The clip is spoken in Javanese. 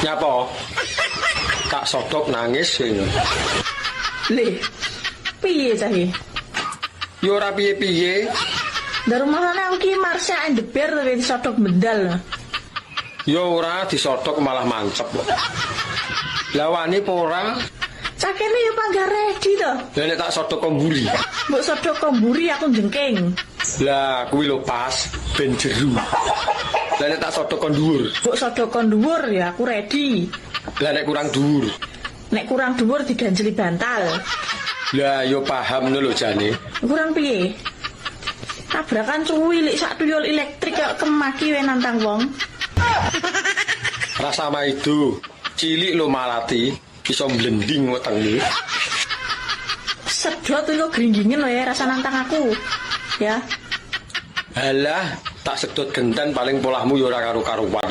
Nyapa? Tak sodok nangis ya. Le. Piye cah iki? Ya ora piye-piye. Ndak rumahane aku ki Marsha and the Bear tapi disodok bendal. Ya ora disodok malah mancep kok. Lah wani apa ora? Cah kene ya panggah ready to. Lah nek tak sodok ko mburi. Mbok sodok ko mburi aku jengking. Lah kuwi lho pas ben jeru. Lah nek tak sodok ko dhuwur. Mbok sodok ko dhuwur ya aku ready. Lah nek kurang dhuwur. Nek kurang dhuwur diganjeli bantal. Lah yo paham lho jane. Kurang piye? Tabrakan cuwilik sak tuyul elektrik kok kemaki we nantang wong. Rasa maido. Cilik lho malati iso mblending wetenge. Sedot iku gringgingen lho ya rasa nantang aku. Ya. Halah, tak sedot genten paling polahmu yo ora karu-karuan.